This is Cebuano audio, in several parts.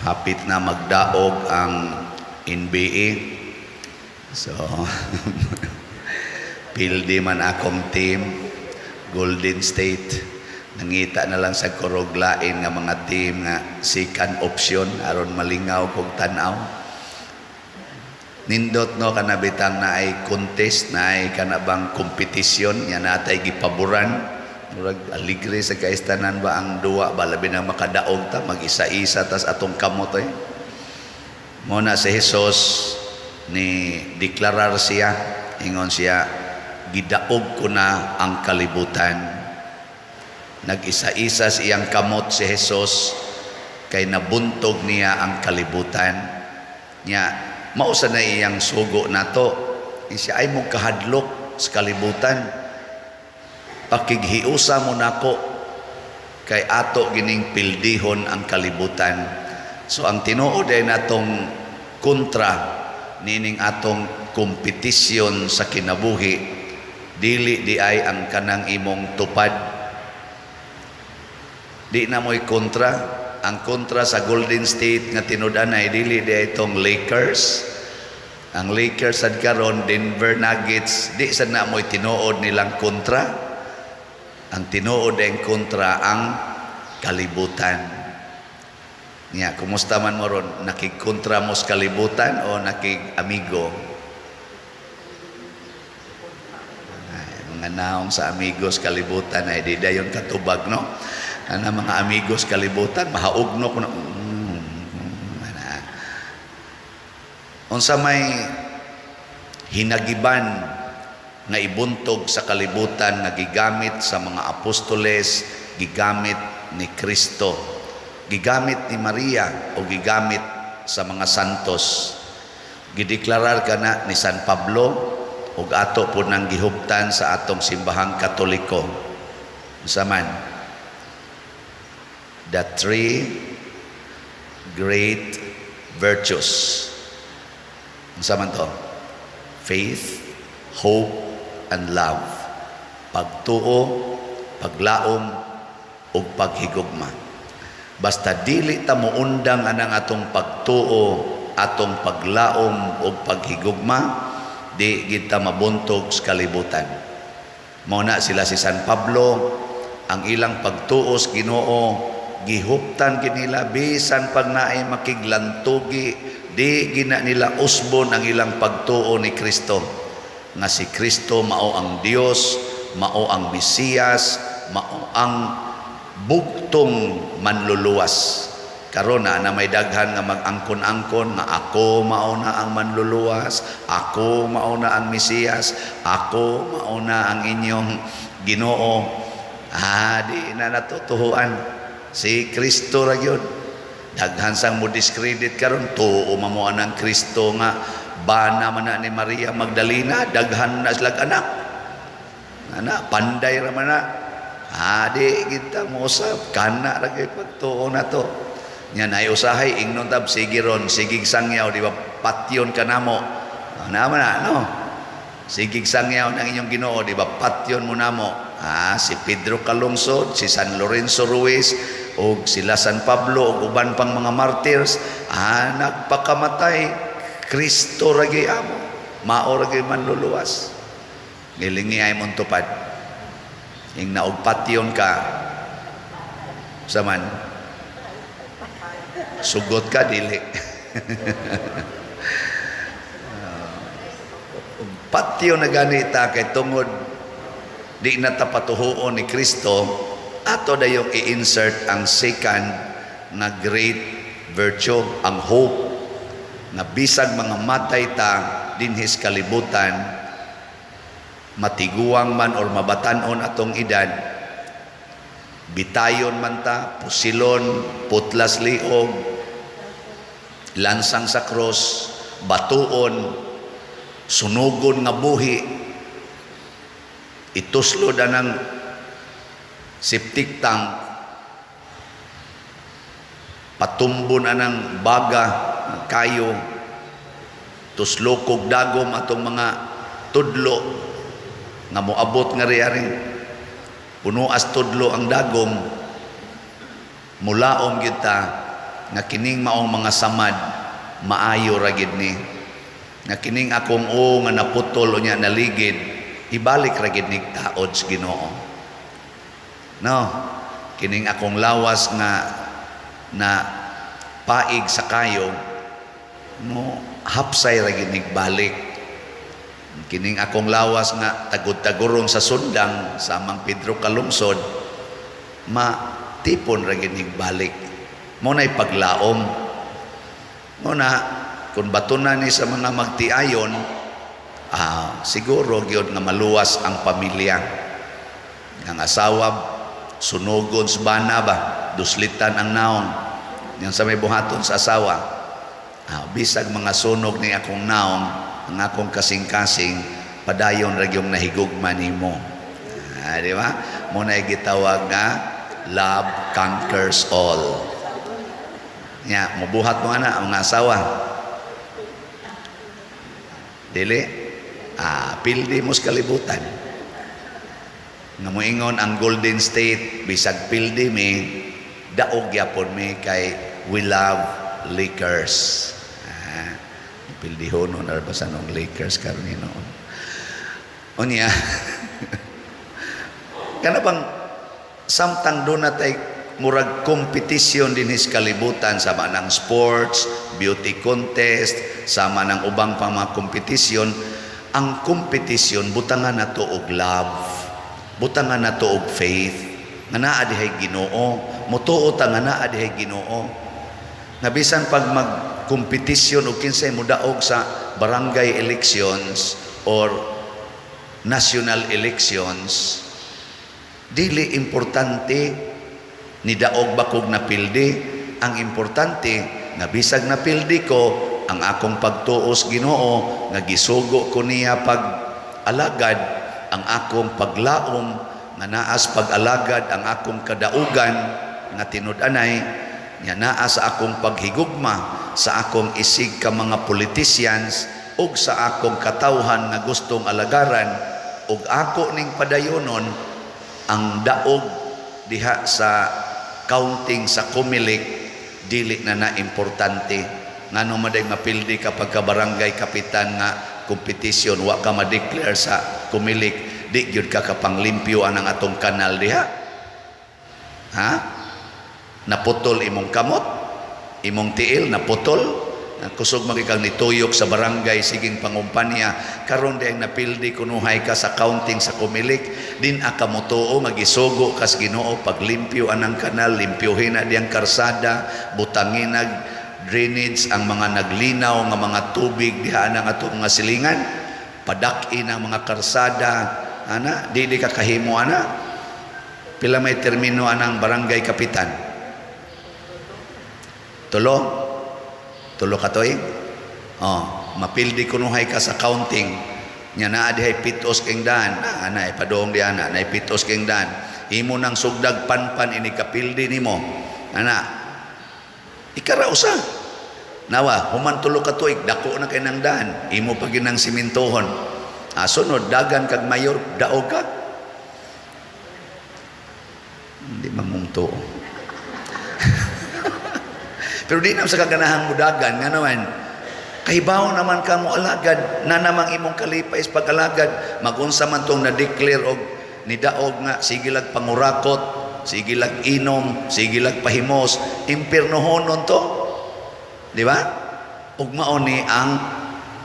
Hapit na magdaog ang NBA. So, pildi man akong team, Golden State. Nangita na lang sa kurog lain nga mga team nga second option aron malingaw kog tan-aw. Nindot, no, kana bitang naay contest, naay kana bang kompetisyon nya natay gipaboran. Murag aligre sa kaistanan ba ang duwa ba, labi na makadaog ta, mag-isa-isa tas atong kamot eh. Mo na si Jesus ni deklarar siya, ingon siya, "Gidaog ko na ang kalibutan." Nag-isa-isa sa iyang kamot si Jesus kay nabuntog niya ang kalibutan. Nya mao sa na iyang sugo nato. Siya ay mo kahadlok sa kalibutan. Pakighiusa mo nako kay ato gining pildihon ang kalibutan. So ang tinuod ay natong kontra nining atong kompetisyon sa kinabuhi, dili di ay ang kanang imong tupad. Di na mo'y kontra. Ang kontra sa Golden State nga tinud-anay, dili di ay itong Lakers. Ang Lakers sad karon Denver Nuggets, di sad na mo'y tinuod nilang kontra. Ang tinuod ay kontra ang kalibutan. Nya, kumusta man mo ron? Nakigkontra mo sa kalibutan o nakig-amigo? Ay, mga naong sa amigos kalibutan ay di dayon katubag, no? Ana mga amigos kalibutan, mahaugno ko na. Ana. Unsa may hinagiban nga ibuntog sa kalibutan nga gigamit sa mga apostoles, gigamit ni Kristo, gigamit ni Maria o gigamit sa mga santos? Gideklarar kana ni San Pablo ug ato po nang gihuptan sa atong Simbahang Katoliko. Unsa man? The three great virtues. Unsa man to? Faith, hope, and love. Pagtuo, paglaom, ug paghigugma. Basta dili ta moundang anang atong pagtuo, atong paglaom ug paghigugma, di kita mabuntog sa kalibutan. Mao na sila si San Pablo, ang ilang pagtuo sa Ginoo gihuptan kinila bisan pag naay makiglantugi, di gina nila usbon ang ilang pagtuo ni Kristo. Nga si Kristo mao ang Dios, mao ang Mesiyas, mao ang bugtong manluluwas. Karon na na may daghan nga mag-angkon-angkon nga ako mao na ang manluluwas, ako mao na ang Mesiyas, ako mao na ang inyong Ginoo. Ah, di na natutuhuan. Si Kristo ra gyud. Daghan sang mo discredit karon, tuo man mo anang Kristo nga bana man na ni Maria Magdalena, daghan na silag anak. Ana, panday ra man na. Ah, di kita mo usab, kana ra gyud pagtuo na to. Nya nay usahay ingnon tab, sige ron, sigig sangyaw, di ba patyon ka namo. Ana man na, no? Sigig sangyaw ng inyong Ginoo, di ba patyon mo namo. Ah, si Pedro Calungsod, si San Lorenzo Ruiz, ug sila San Pablo ug uban pang mga martyrs, ah, nagpakamatay, Kristo ra gyud amo. Mao ra gyud manluluwas. Ngilingi ay mong tupad. Ing naog patyon ka sa man sugot ka dili. Patyon na ganita kay tungod di na ta patuhuon ni Kristo, ato dayong i-insert ang second nga great virtue, ang hope, nga bisag mga matay ta dinhis kalibutan, matiguang man or mabatanon atong edad, bitayon man ta, pusilon, putlas liog, lansang sa cross, batuon, sunugon nga buhi, ituslod anang septic tank, patumbon anang baga kayo, tuslokog dagom atong mga tudlo nga moabot nga riaring punuas tudlo ang dagom, mulaom kita. nga kining maong mga samad maayo ra gid ni, nga kining akong o nga naputol unya naligid, ibalik ra gid nig taod sa Ginoo, no? Kining akong lawas nga na paig sa kayo mo, hapsay ra gid nig balik. Kining akong lawas nga tagud-taguron sa sundang sa Mang Pedro Kalungsod, ma tipon ra gid nig balik. Mo na'y paglaom mo na kung batunan ni sa mga magtiayon, siguro gyud nga maluwas ang pamilya. Ang asawa sunugon sa bana ba, duslitan ang naong yan sa may buhaton sa asawa. Bisag mga sunog ni akong naong, ang akong kasing-kasing padayon ra gyung nahigugma nimo. Di ba? Mo na gitawag nga love conquers all. Nya mobuhat mo ana ang mga asawa? Dili, pildi mo sa kalibutan nga moingon ang Golden State, bisag pildi mi, daog gyapon mi kay we love Lakers. Pildihon na ba sa nung Lakers karon noon. Unya kana bang samtang doon na tay murag competition din sa kalibutan, sama ng sports, beauty contest, sama ng ubang pang mga competition, ang competition butangan nato og love, butangan nato og faith nga naa dihay Ginoo. Mutuo ta nga naa dihay Ginoo, nga bisan pag mag-kompetisyon og kinsay modaog sa barangay elections or national elections, dili importante ni daog ba kog napildi. Ang importante nga bisag napildi ko, ang akong pagtuos Ginoo nga gisugo ko niya pag alagad, ang akong paglaom nga naas pag-alagad, ang akong kadaugan nga tinud-anay nga naa sa akong paghigugma sa akong isig ka mga politicians ug sa akong katawhan nga gustong alagaran, ug ako ning padayonon ang daog diha sa counting sa Comelec, dili na na importante. Ngano maday mapildi ka pagka barangay kapitan nga competition, wa ka ma-declare sa Comelec, di gyud ka kapanglimpyo anang atong kanal diha? Ha, naputol imong kamot, imong tiil naputol, kusog magikang nituyok sa barangay siging pangumpanya. Karon di ang napildi kunuhay ka sa counting sa Comelec, din aka motuo nga gisugo kas Ginoo paglimpyo anang kanal, limpyohin na diyang karsada, butangin nag drainage ang mga naglinaw nga mga tubig diha ang atong mga silingan, padak-in ang mga karsada ana, di di ka kahimo ana? Pila may termino anang barangay kapitan? Tulo? Tulo ka tuig? Oh, mapildi kunuhay ka sa counting. Nya naa dihay pitos keng daan. Ana ipadoong di ana, nay pitos keng daan. Imo nang sugdag panpan ini kapildi nimo. Ana. Ikara usa. Nawa, human tulo ka tuig, dako na kay nang daan. Imo pa ginang simintohon. Sunod dagan kag mayor, daog ka. Hindi mamungtuo. Pero di naman sa kaganahang mudagan, nga naman, kahibaw naman ka mo alagad, na namang imong kalipay sa pag-alagad, magunsa man tong na-declare og nidaog nga, sige lag pangurakot, sige lag inom, sige lag pahimos, impirnohonon to. Di ba? Ug mao ni ang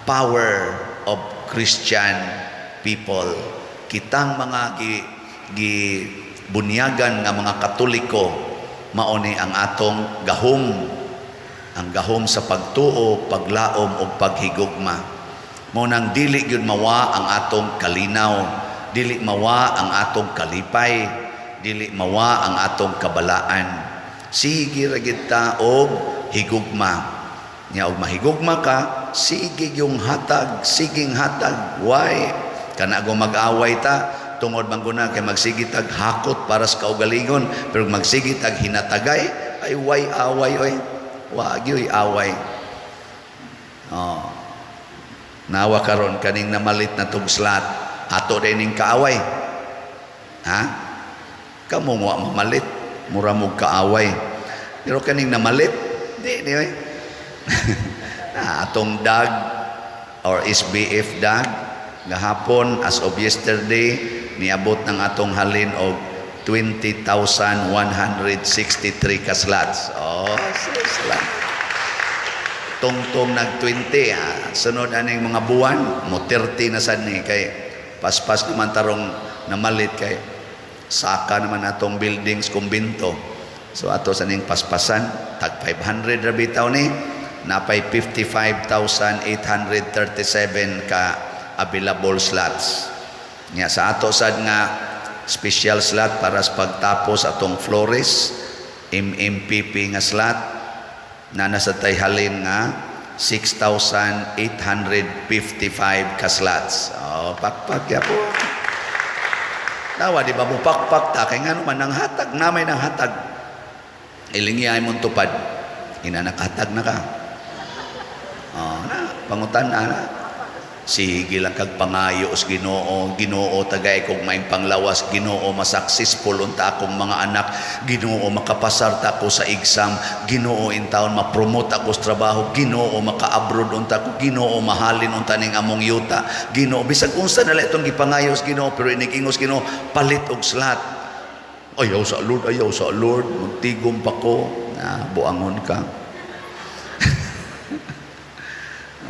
power of Christian people. Kitang mga gi bunyagan nga mga Katoliko, mao ni ang atong gahom, ang gahom sa pagtuo, paglaom ug paghigugma. Mao nang dili gyud mawa ang atong kalinaw, dili mawa ang atong kalipay, dili mawa ang atong kabalaan. Sige ra gyud ta og higugma. Nya og mahigugma ka, sige yung hatag, siging hatag. Why? Kana go mag-away ta, tungod man guna kay magsige tag hakot para sa kaugalingon, pero magsige tag hinatagay, ay way away oy. Wa gyoy away. Oh. Nawa karon kaning namalit na tug slat, ato din ning kaaway. Ha? Kamo wa mamalit, mura mo kaaway. Pero kaning namalit, Di di oy. Na atong DAG or SBF DAG gahapon, as of yesterday, niabot ng atong halin og 20,163 ka slots. Oh, salamat. Tungtong nag 20, ah. Sunod aning mga buwan mo 30 na sad ni, kay paspas naman tarong namalit, kay saka naman atong buildings kumbinto. So ato sa ning paspasan, tag 500 ra bitaw ni, napay 55,837 ka available slots. Nya sa ato sad nga special slot para sa pagtapos atong Flores MMPP nga slot na nasa tay halin nga 6,855 ka slots. Oh, pakpak ya po. Tawa, di ba mo pakpak ta, kay ngano man nang hatag, namay nang hatag. Ilingi ay mong tupad. Ina, nakatag na ka. Oh, na, pangutan na na. Sige lang kag pangayo sa Ginoo, "Ginoo, tagay kog maayong panglawas, Ginoo, ma-successful unta akong mga anak, Ginoo, makapasar ta ako sa exam, Ginoo, intawon ma-promote ako sa trabaho, Ginoo, maka-abroad unta ako, Ginoo, mahalin unta ning among yuta, Ginoo," bisag unsa na lang itong gipangayo sa Ginoo, pero inig-ingos Ginoo, "Palit og slot." "Ayaw sa Lord, ayaw sa Lord, magtigom pa ko." Na buangon ka.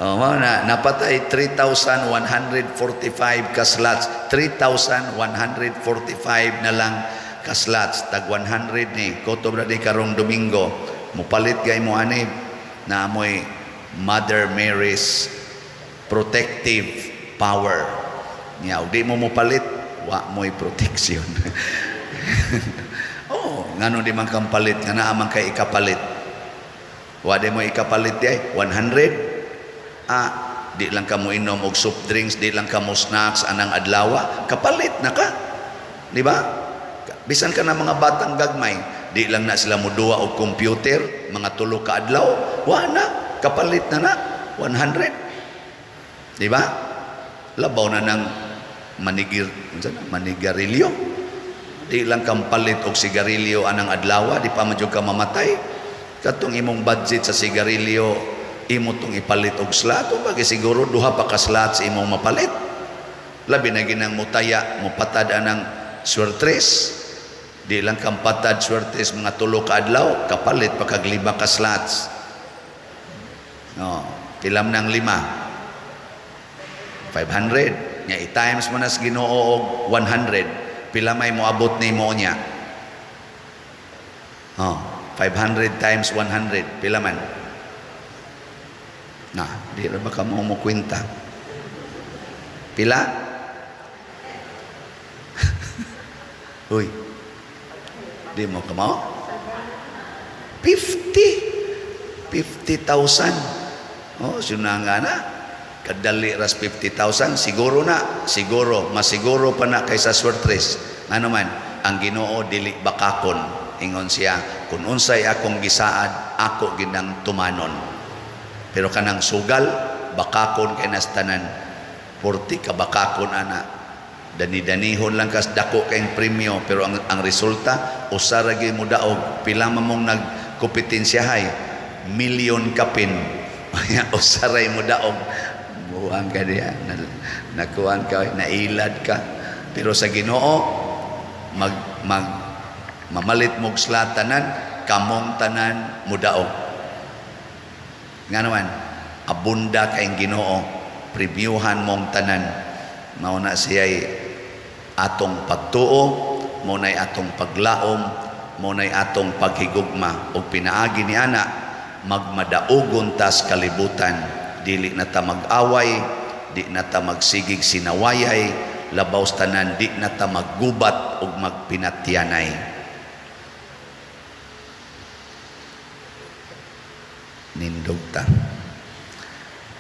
Oh, mao na napatay 3,145 ka slots. 3,145 na lang ka slots. Tag 100 ni. Kutob na di karong Domingo. Mupalit gay mo ani na amoy Mother Mary's protective power. Nya, di mo mupalit, wa mo'y protection. Oh, ngano di man kang palit, nga naa man kay ikapalit. Wa di mo ikapalit di ay 100. Ah, di lang ka mo inom og soft drinks, di lang ka mo snacks anang adlaw, kapalit na ka. Di ba? Bisan ka na mga batang gagmay, di lang na sila moduwa og computer, mga 3 ka adlaw, wa na, kapalit na na 100. Di ba? Labaw na ng manigir, unsa na, manigarilyo. Di lang kang palit og sigarilyo anang adlaw, di pa man jud ka mamatay. Katong imong budget sa sigarilyo, imo tong ipalit og slot, o bagay siguro duha pa ka slots imong mapalit. Labi na ginang mutaya, mupatad anang swertres. Di lang kang patad swertres mga 3 ka adlaw, kapalit pa kag 5 ka slots. No, pilam ng 5? 500. Nya i-times mo na sa Ginoo og 100, pila may moabot nimo niya? Oh, 500 times 100, pila man? Na, di ra ba ka mo kwenta? Pila? Uy. Di mo ka mo? 50. 50,000. Oh, sunanga na. Kadali ras 50,000, siguro na, siguro, masiguro pa na kaysa swertres. Ano man, ang Ginoo dili bakakon. Ingon siya, "Kung unsay akong gisaad, ako ginang tumanon." Pero kanang sugal, bakakon kay nas tanan. Porti ka bakakon ana. Dani-danihon lang kas dako kayong premyo, pero ang resulta, usa ra gyud mo daog, pila man mong nagkompetensyahay, milyon kapin. Usa ra mo daog. Buang ka diya, nakuan ka, nailad ka. Pero sa Ginoo, mag mag mamalit mog slot tanan, kamong tanan mudaog. Nga naman, abunda kayong Ginoo, prebyuhan mong tanan. Mao na siya'y atong pagtuo, mao na'y atong paglaom, mao na'y atong paghigugma. Og pinaagi ni ana, magmadaugon tas kalibutan. Dili na ta mag-away, di na ta magsigig sinawayay, labaw sa tanan, di na ta maggubat og magpinatyanay. Nindog ta.